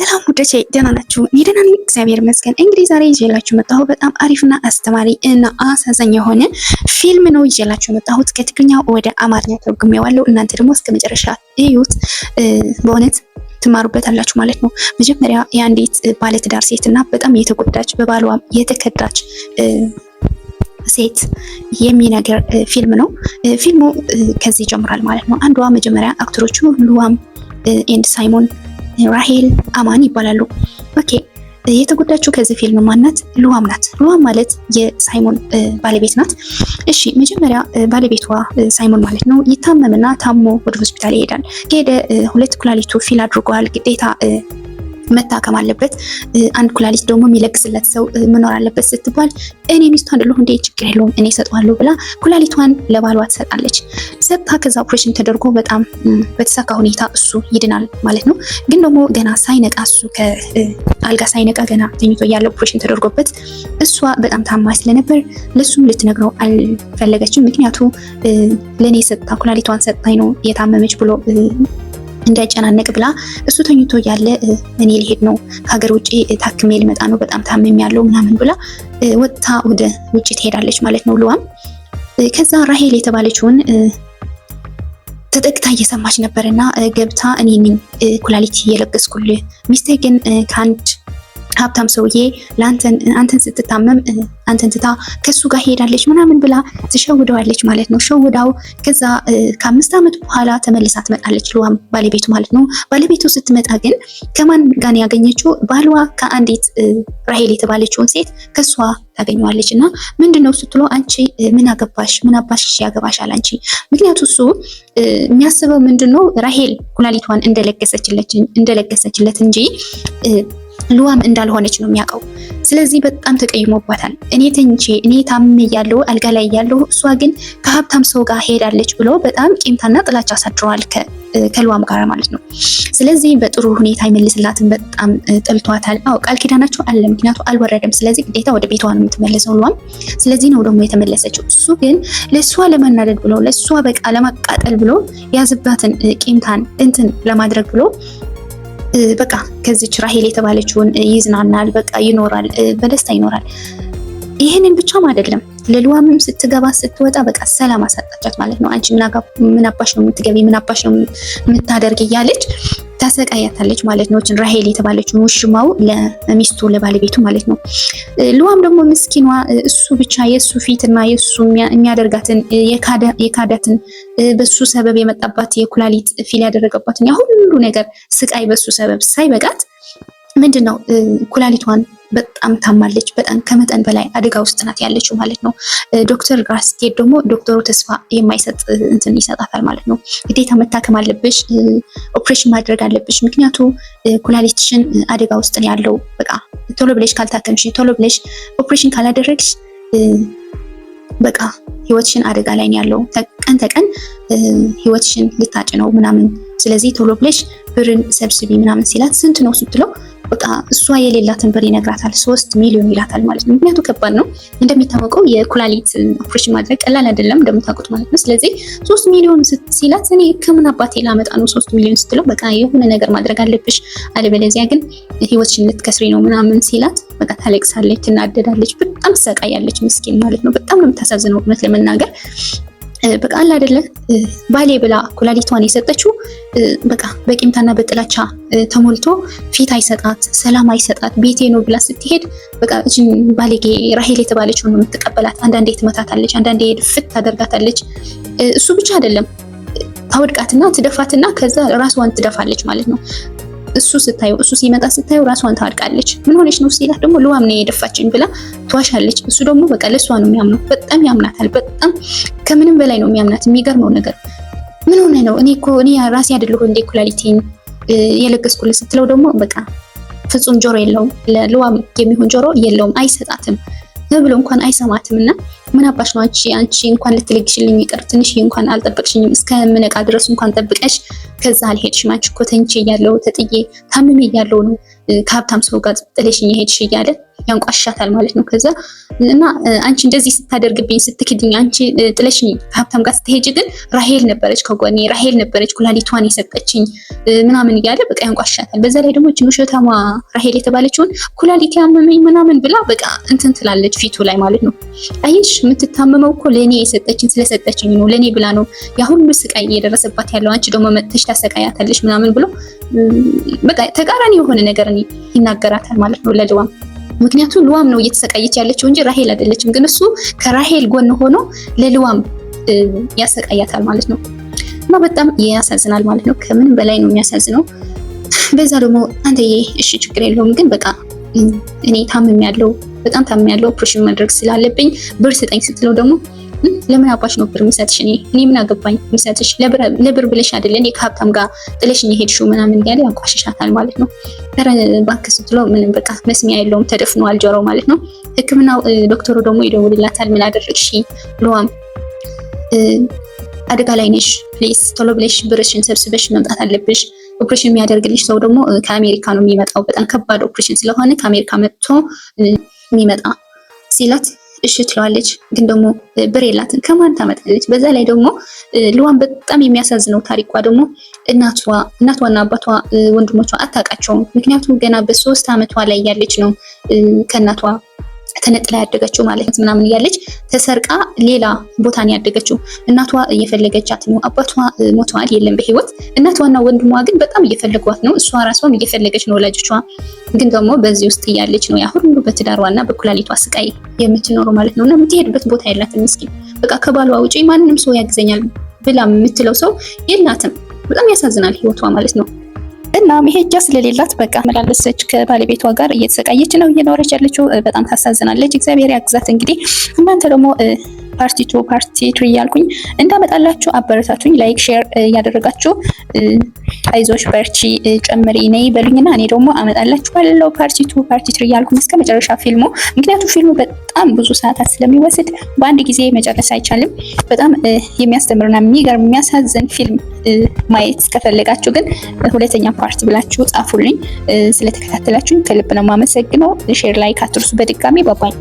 ሰላም ውዶቼ ደህና ናችሁ? እኔ ደህና ነኝ፣ እግዚአብሔር ይመስገን። እንግዲህ ዛሬ ይዤላችሁ መጣሁ በጣም አሪፍና አስተማሪ እና አሳዛኝ የሆነ ፊልም ነው ይዤላችሁ መጣሁት። ከትግርኛ ወደ አማርኛ ተርጉሜዋለሁ። እናንተ ደግሞ እስከ መጨረሻ እዩት፣ በእውነት ትማሩበታላችሁ ማለት ነው። መጀመሪያ የአንዲት ባለትዳር ሴት እና በጣም የተጎዳች በባሏም የተከዳች ሴት የሚነገር ፊልም ነው። ፊልሙ ከዚህ ይጀምራል ማለት ነው። አንዷ መጀመሪያ actor ኦቹ ሉዋም and ሳይሞን፣ ራሄል፣ አማን ይባላሉ። Okay፣ የተጎዳችው ከዚህ ፊልም ማናት? ሉዋም ናት። ሉዋም ማለት የሳይሞን ባለቤት ናት። እሺ፣ መጀመሪያ ባለቤቷ ሳይሞን ማለት ነው ይታመምና ታሞ ወደ ሆስፒታል ይሄዳል። ከሄደ ሁለት ኩላሊቱ fail አድርጓል። ግዴታ መታከም አለበት። አንድ ኩላሊት ደግሞ የሚለግስለት ሰው መኖር አለበት ስትባል እኔ ሚስቱ አይደለሁ እንዴ፣ ችግር የለውም እኔ እሰጠዋለሁ ብላ ኩላሊቷን ለባሏ ትሰጣለች። ሰጥታ ከዛ ኦፕሬሽን ተደርጎ በጣም በተሳካ ሁኔታ እሱ ይድናል ማለት ነው። ግን ደግሞ ገና ሳይነቃ፣ እሱ ከአልጋ ሳይነቃ ገና ተኝቶ እያለ ኦፕሬሽን ተደርጎበት እሷ በጣም ታማ ስለነበር ለሱም ልትነግረው አልፈለገችም። ምክንያቱ ለእኔ ሰጥታ ኩላሊቷን ሰጥታኝ ነው የታመመች ብሎ እንዳይጨናነቅ ብላ እሱ ተኝቶ እያለ እኔ ልሄድ ነው፣ ከሀገር ውጭ ታክሜ ልመጣ ነው፣ በጣም ታምሜ ያለው ምናምን ብላ ወጥታ ወደ ውጭ ትሄዳለች ማለት ነው ልዋም። ከዛ ራሄል የተባለችውን ተጠቅታ እየሰማች ነበርና ገብታ እኔ ነኝ ኩላሊት የለገስኩልህ፣ ሚስቴ ግን ከአንድ ሀብታም ሰውዬ አንተን ስትታመም አንተን ትታ ከሱ ጋር ሄዳለች ምናምን ብላ ትሸውደዋለች ማለት ነው። ሸውዳው ከዛ ከ5 ዓመት በኋላ ተመልሳ ትመጣለች፣ ልዋም ባለቤቱ ማለት ነው። ባለቤቱ ስትመጣ ግን ከማን ጋር ያገኘችው? ባሏ ከአንዲት ራሄል የተባለችውን ሴት ከሷ ታገኘዋለች። እና ምንድን ነው ስትለው አንቺ ምን አገባሽ? ምን አባሽ ያገባሻል አንቺ? ምክንያቱ እሱ የሚያስበው ምንድን ነው፣ ራሄል ኩላሊቷን እንደለገሰችለት እንጂ ልዋም እንዳልሆነች ነው የሚያውቀው። ስለዚህ በጣም ተቀይሞባታል። እኔ ተኝቼ፣ እኔ ታምሜ እያለሁ፣ አልጋ ላይ እያለሁ እሷ ግን ከሀብታም ሰው ጋር ሄዳለች ብሎ በጣም ቂምታና ጥላቻ አሳድረዋል ከልዋም ጋር ማለት ነው። ስለዚህ በጥሩ ሁኔታ አይመልስላትም። በጣም ጠልቷታል። አዎ፣ ቃል ኪዳናቸው አለ፣ ምክንያቱ አልወረደም። ስለዚህ ግዴታ ወደ ቤቷ ነው የምትመለሰው ልዋም። ስለዚህ ነው ደግሞ የተመለሰችው። እሱ ግን ለእሷ ለመናደድ ብሎ፣ ለእሷ በቃ ለማቃጠል ብሎ፣ ያዝባትን ቂምታን እንትን ለማድረግ ብሎ በቃ ከዚች ራሄል የተባለችውን ይዝናናል፣ በቃ ይኖራል፣ በደስታ ይኖራል። ይህንን ብቻም አይደለም፣ ለልዋምም ስትገባ ስትወጣ በቃ ሰላም አሳጣቻት ማለት ነው። አንቺ ምን አባሽ ነው የምትገቢ? ምን አባሽ ነው የምታደርግ? እያለች ታሰቃያታለች ማለት ነው። ራሄል የተባለችው ውሽማው ለሚስቱ ለባለቤቱ ማለት ነው። ልዋም ደግሞ ምስኪኗ እሱ ብቻ የእሱ ፊትና የእሱ የሚያደርጋትን፣ የካዳትን፣ በሱ ሰበብ የመጣባት የኩላሊት fail ያደረገባትን ያ ሁሉ ነገር ስቃይ በሱ ሰበብ ሳይበቃት ምንድን ነው ኩላሊቷን በጣም ታማለች። በጣም ከመጠን በላይ አደጋ ውስጥ ናት ያለችው ማለት ነው። ዶክተር ጋር ስትሄድ ደግሞ ዶክተሩ ተስፋ የማይሰጥ እንትን ይሰጣታል ማለት ነው። ግዴታ መታከም አለብሽ፣ ኦፕሬሽን ማድረግ አለብሽ፣ ምክንያቱ ኩላሊትሽን አደጋ ውስጥ ነው ያለው። በቃ ቶሎ ብለሽ ካልታከምሽ፣ ቶሎ ብለሽ ኦፕሬሽን ካላደረግሽ በቃ ህይወትሽን አደጋ ላይ ነው ያለው። ቀን ተቀን ህይወትሽን ልታጭ ነው ምናምን። ስለዚህ ቶሎ ብለሽ ብርን ሰብስቢ ምናምን ሲላት ስንት ነው ስትለው በቃ እሷ የሌላትን ብር ይነግራታል። 3 ሚሊዮን ይላታል ማለት ነው። ምክንያቱ ከባድ ነው፣ እንደሚታወቀው የኩላሊት ኦፕሬሽን ማድረግ ቀላል አይደለም እንደምታውቁት ማለት ነው። ስለዚህ 3 ሚሊዮን ሲላት እኔ ከምን አባቴ ላመጣ ነው 3 ሚሊዮን ስትለው በቃ የሆነ ነገር ማድረግ አለብሽ፣ አለበለዚያ ግን ህይወትሽን ልትከስሪ ነው ምናምን ሲላት በቃ ታለቅሳለች፣ ትናደዳለች፣ በጣም ትሰቃያለች። ምስኪን ማለት ነው። በጣም ነው የምታሳዝነው እውነት ለመናገር። በቃ አለ አይደለ ባሌ ብላ ኩላሊቷን የሰጠችው በቃ በቂምታና በጥላቻ ተሞልቶ ፊት አይሰጣት፣ ሰላም አይሰጣት። ቤቴ ነው ብላ ስትሄድ በቃ እችን ባለጌ ራሄል የተባለችውን ነው የምትቀበላት። አንዳንዴ ትመታታለች፣ አንዳንዴ ድፍት ታደርጋታለች። እሱ ብቻ አይደለም፣ ታወድቃትና ትደፋትና ከዛ ራስዋን ትደፋለች ማለት ነው። እሱ ስታየው፣ እሱ ሲመጣ ስታየው ራሷን ታወድቃለች። ምን ሆነች ነው ሲላት ደግሞ ልዋም ነው የደፋችኝ ብላ ትዋሻለች። እሱ ደግሞ በቃ ለእሷ ነው የሚያምነው። በጣም ያምናታል። በጣም ከምንም በላይ ነው የሚያምናት። የሚገርመው ነገር ምን ሆነ ነው፣ እኔ እኮ እኔ ራሴ አይደለሁ እንዴ ኩላሊቴን የለገስኩልህ ስትለው ደግሞ በቃ ፍጹም ጆሮ የለውም። ለልዋም የሚሆን ጆሮ የለውም። አይሰጣትም ብሎ እንኳን አይሰማትም። እና ምን አባሽ ነው አንቺ እንኳን ልትለግሽልኝ ይቅር ትንሽ እንኳን አልጠበቅሽኝም፣ እስከምነቃ ድረስ እንኳን ጠብቀሽ ከዛ አልሄድሽም። አንቺ እኮ ተኝቼ እያለሁ፣ ተጥዬ ታምሜ እያለሁ ነው ከሀብታም ሰው ጋር ጥለሽኝ የሄድሽ እያለ ያንቋሻታል ማለት ነው። ከዛ እና አንቺ እንደዚህ ስታደርግብኝ ስትክድኝ፣ አንቺ ጥለሽኝ ከሀብታም ጋር ስትሄጂ ግን ራሄል ነበረች ከጎኔ፣ ራሄል ነበረች ኩላሊቷን የሰጠችኝ ምናምን እያለ በቃ ያንቋሻታል። በዛ ላይ ደግሞ እችን ውሸታሟ ራሄል የተባለችውን ኩላሊት ያመመኝ ምናምን ብላ በቃ እንትን ትላለች ፊቱ ላይ ማለት ነው። አይሽ የምትታመመው እኮ ለእኔ የሰጠችኝ ስለሰጠችኝ ነው፣ ለእኔ ብላ ነው ያ ሁሉ ስቃይ እየደረሰባት ያለው፣ አንቺ ደግሞ መጥተሽ ታሰቃያታለሽ ምናምን ብሎ በቃ ተቃራኒ የሆነ ነገር ይናገራታል ማለት ነው ለልዋም። ምክንያቱም ልዋም ነው እየተሰቃየች ያለችው እንጂ ራሄል አይደለችም። ግን እሱ ከራሄል ጎን ሆኖ ለልዋም ያሰቃያታል ማለት ነው። እና በጣም ያሳዝናል ማለት ነው። ከምንም በላይ ነው የሚያሳዝነው። በዛ ደግሞ አንተዬ እሺ ችግር የለውም ግን በቃ እኔ ታምሜያለሁ፣ በጣም ታምሜያለሁ፣ ኦፕሬሽን ማድረግ ስላለብኝ ብር ስጠኝ ስትለው ደግሞ ለምን አባሽ ነው ብር የምሰጥሽ? እኔ ምን አገባኝ የምሰጥሽ? ለብር ብለሽ አይደለ እኔ ከሀብታም ጋር ጥለሽኝ የሄድሽው ምናምን እያለ ያንቋሽሻታል ማለት ነው። ኧረ እባክህ ስትለው ምንም በቃ መስሚያ የለውም ተደፍኗል ጆሮው ማለት ነው። ሕክምናው ዶክተሩ ደግሞ ይደውልላታል። ምን አደረግሽ ልዋም አደጋ ላይ ነሽ፣ please ቶሎ ብለሽ ብርሽን ሰብስበሽ መምጣት አለብሽ። ኦፕሬሽን የሚያደርግልሽ ሰው ደግሞ ከአሜሪካ ነው የሚመጣው። በጣም ከባድ ኦፕሬሽን ስለሆነ ከአሜሪካ መጥቶ የሚመጣ ሲላት እሺ ትለዋለች። ግን ደግሞ ብር የላትም፣ ከማን ታመጣለች? በዛ ላይ ደግሞ ልዋን በጣም የሚያሳዝነው ታሪኳ ደግሞ እናቷና አባቷ ወንድሞቿ አታውቃቸውም። ምክንያቱም ገና በ3 ዓመቷ ላይ ያለች ነው ከእናቷ ተነጥላ ያደገችው ማለት ምናምን እያለች ተሰርቃ ሌላ ቦታ ነው ያደገችው። እናቷ እየፈለገቻት ነው። አባቷ ሞተዋል፣ የለም በህይወት። እናቷና ወንድሟ ግን በጣም እየፈለጓት ነው። እሷ ራሷም እየፈለገች ነው ወላጆቿ። ግን ደግሞ በዚህ ውስጥ እያለች ነው ያ ሁሉ በትዳሯና በኩላሊቷ ስቃይ የምትኖረው ማለት ነው። እና የምትሄድበት ቦታ የላትም። ምስኪን በቃ ከባሏ ውጪ ማንም ሰው ያግዘኛል ብላ የምትለው ሰው የላትም። በጣም ያሳዝናል ህይወቷ ማለት ነው። እና መሄጃ ስለሌላት በቃ መላለሰች ከባለቤቷ ጋር እየተሰቃየች ነው እየኖረች ያለችው። በጣም ታሳዝናለች። እግዚአብሔር ያግዛት። እንግዲህ እናንተ ደግሞ part 2 part 3 እያልኩኝ እንዳመጣላችሁ አበረታቱኝ። like share እያደረጋችሁ አይዞሽ በርቺ ጨምሪ ነይ በሉኝና እኔ ደግሞ አመጣላችኋለሁ part 2 part 3 እያልኩኝ እስከ መጨረሻ ፊልሙ። ምክንያቱም ፊልሙ በጣም ብዙ ሰዓታት ስለሚወስድ በአንድ ጊዜ መጨረስ አይቻልም። በጣም የሚያስተምርና የሚገርም የሚያሳዝን ፊልም ማየት ከፈለጋችሁ ግን ሁለተኛ part ብላችሁ ጻፉልኝ። ስለተከታተላችሁኝ ከልብ ነው የማመሰግነው። share like አትርሱ። በድጋሚ bye bye።